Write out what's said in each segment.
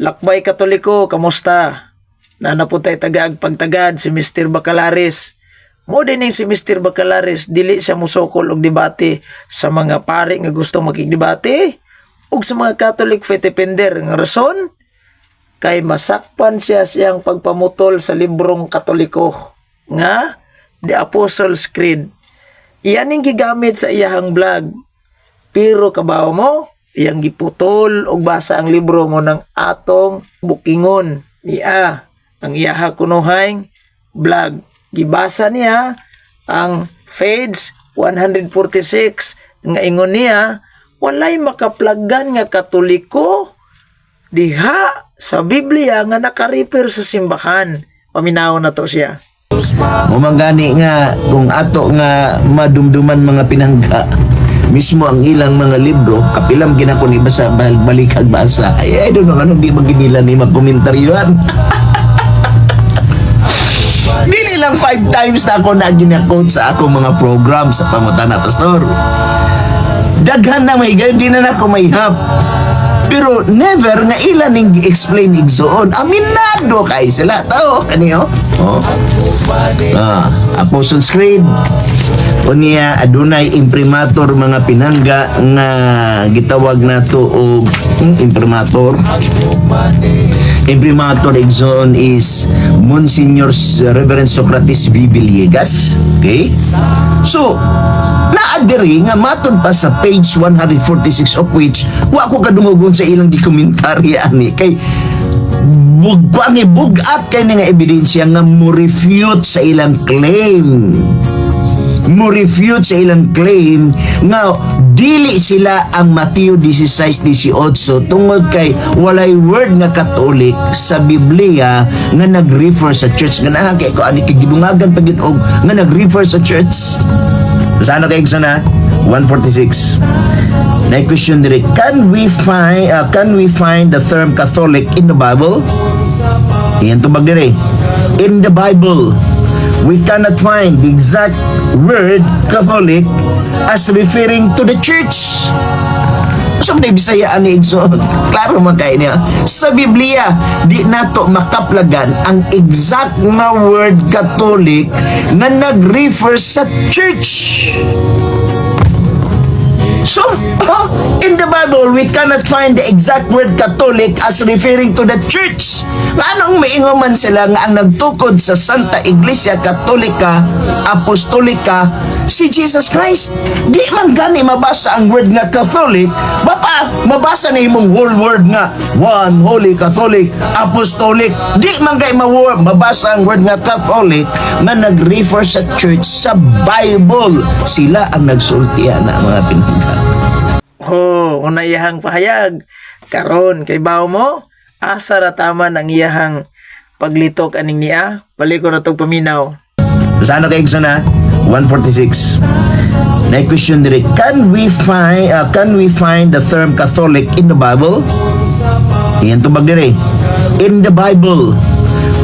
Lakbay Katoliko, kamusta? Naa na pud tay tagaag pagtagad, si Mr. Bacalares. Mao din si Mr. Bacalares, dili siya musukol og debate sa mga pare nga gusto makigdebate ug sa mga Catholic faith defender. Nga rason, kay masakpan siya siyang pagpamutol sa librong Katoliko nga The Apostles' Creed. Iyan ang gigamit sa iyahang vlog. Pero kabaw mo, iyang giputol og basa ang libro mo ng atong bukingon niya ang iyaha kunuhay vlog. Gibasa niya ang page 146 nga ingon niya walay makaplagan nga Katoliko diha sa Biblia nga naka-refer sa simbahan. Paminaw na to siya. Mao man gani nga kung ato nga madumduman, mga pinangga, mismo ang ilang mga libro, kapilam ginako ni basa balikag basa. Ay, I don't know anong di maginila ni magkomentaryoan. Dili lang five times na ako na gina-quote sa akong mga program sa pangutana, pastor. Daghan na may gayon, di na nako mahihap. Pero never nga ila ning gi-explain, igsoon. Aminado kay sila. Tao, kaniyo. Oh. Ah, Apostles' Creed. Unya adunay imprimatur, mga pinangga, nga gitawag nato og imprimatur. Imprimatur, igsoon, is Monsignor Reverend Socrates V. Villegas. Okay? So, naa diri nga matod pa sa page 146, of which wa ko kadungogon sa ilang gikomentaryo ani kay bug ang bugat kay ni nga ebidensya nga mo refute sa ilang claim nga dili sila ang Mateo 16:18 tungod kay walay word nga Catholic sa Biblia nga nag-refer sa church, nga naa kay ko ani kay gidungagan pa gid og nga nag-refer sa church. Sana kay igsoon na 146. Na question dire, can we find the term Catholic in the Bible? Iyan tubag dire. In the Bible, we cannot find the exact word Catholic as referring to the church. So, may Bisaya ani, igsoon. Klaro man kay niya. Sa Biblia, di nato makaplagan ang exact nga word Catholic nga nag-refer sa church. So, in the Bible, we cannot find the exact word Catholic as referring to the church. Nganong miingon man sila nga ang nagtukod sa Santa Iglesia Katolika Apostolika si Jesus Christ? Di man gani mabasa ang word nga Catholic, bapa mabasa na imong whole word nga One Holy Catholic Apostolic. Di man kay mabasa ang word nga Catholic nga nag-refer sa church sa Bible. Sila ang nagsultian na, mga pinangga. Ho, una iyahang pahayag. Karon kay bawo mo, asa ra taman ang iyahang paglitok aning niya? Balik ko na tong paminaw. Sana kay igsoon na 146. Na question dire, can we find the term Catholic in the Bible? Iyan tubag dire. In the Bible,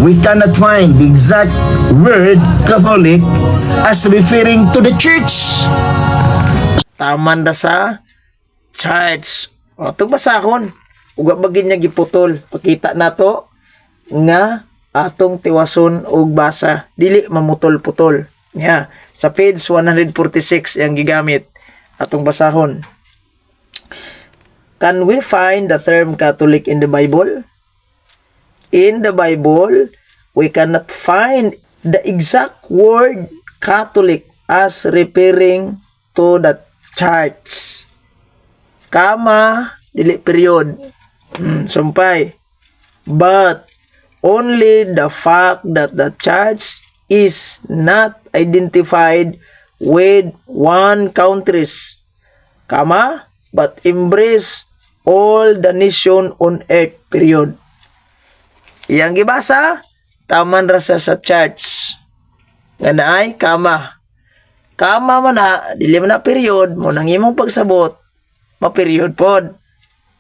we cannot find the exact word Catholic as referring to the church. Taman ra sa church. O, itong basahon. Uga bagin niya giputol. Pakita nato nga atong tiwason og basa. Dili mamutol-putol. Ya, sa page 146 yang gigamit, atong basahon. Can we find the term Catholic in the Bible? In the Bible, we cannot find the exact word Catholic as referring to the church. Comma, dili period. Sumpay. But only the fact that the church is not identified with one countries, comma, but embrace all the nation on earth, period. Iyang gibasa, taman ra sa church. Nga naay comma. Comma man na, dili man na period, mao nang imong pagsabot, ma-period pod.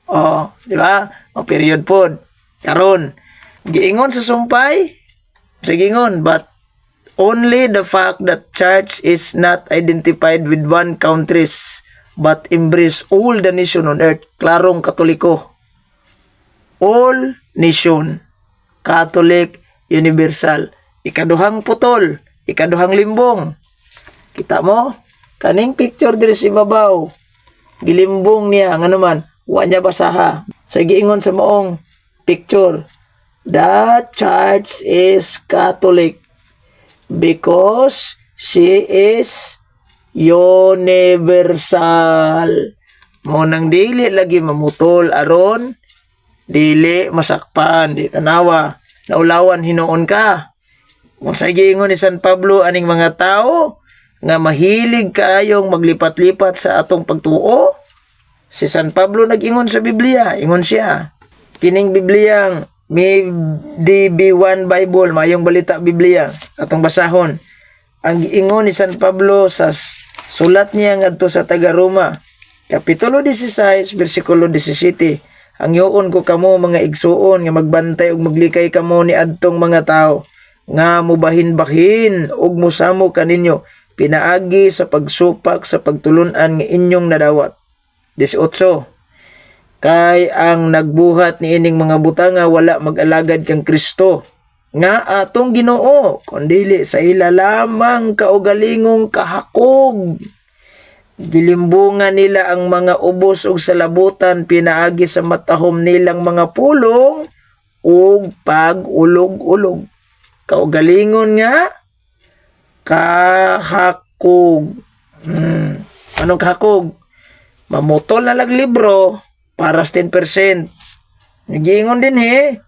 Oh, di ba? Ma-period pod. Karon, giingon sa sumpay, sige ingon, but only the fact that church is not identified with one countries but embrace all the nation on earth. Klarong Katoliko. All nation. Catholic Universal. Ikaduhang putol, ikaduhang limbong. Kita mo? Kaning picture diri sa ibabaw. Gilimbong niya ngano man wa niya basaha. Sa giingon sa maong picture, the church is Catholic because she is universal. Mao nang dili lagi mamutol aron dili masakpan, di tanawa. Naulawan hinuon ka. Kung sa giingon ni San Pablo aning mga tao nga mahilig kaayong maglipat-lipat sa atong pagtuo, si San Pablo nag-ingon sa Biblia, ingon siya. Kining Bibliyang may DB1 Bible, Maayong Balita Biblia, atong basahon. Ang giingon ni San Pablo sa sulat niya ngadto sa taga Roma, Kapitulo 16, bersikulo 17. Hangyoon ko kamo, mga igsuon, nga magbantay ug maglikay kamo ni adtong mga tao nga mubahin-bahin ug mosamo kaninyo pinaagi sa pagsupak sa pagtulunan nga inyong nadawat. 18. Kay ang nagbuhat ni ining mga butanga wala mag-alagad kang Kristo nga atong Ginoo, kundili sa ila lamang kaugalingong kahakog. Gilimbungan nila ang mga ubos og salabutan pinaagi sa matahom nilang mga pulong ug pag-ulog-ulog. Kaugalingon nga kahakog. Anong kahakog? Mamutol na lag libro para sa 10%. Nagiingon din he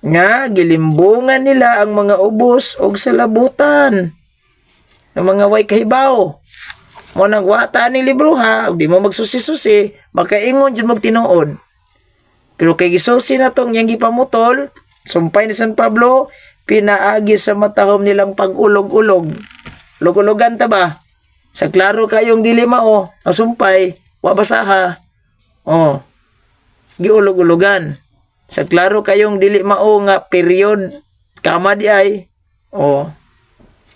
nga gilimbungan nila ang mga ubos og salabutan ng mga way kahibaw. Mao nang wata ni libro ha, ug di mo magsusi-susi, makaingon jud mog tinuod. Pero kay gisusi na tong iyang gipamutol, sumpay ni San Pablo, pinaagi sa matahom nilang pag-ulog-ulog. Ulog-ulogan ta ba? Sa klaro kayong dili mao, ang sumpay, wa basaha. Oh. Giulog-ulogan. Sa klaro kayong dili mao nga period kama di ay. Oh.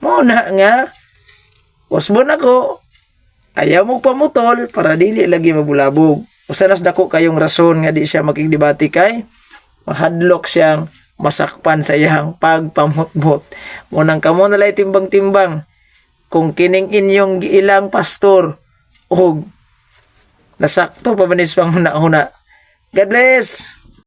Mao na nga usbon ako. Ayaw mo pamutol para dili lagi mabulabog. Usa nas dako kayong rason nga di siya makigdebate kay mahadlok siyang masakpan sa iyang pagpamutmot. Mao nang kamo na lay timbang-timbang kung kining inyong giilang pastor og nasakto pa ba ni sa panghuna-huna. God bless!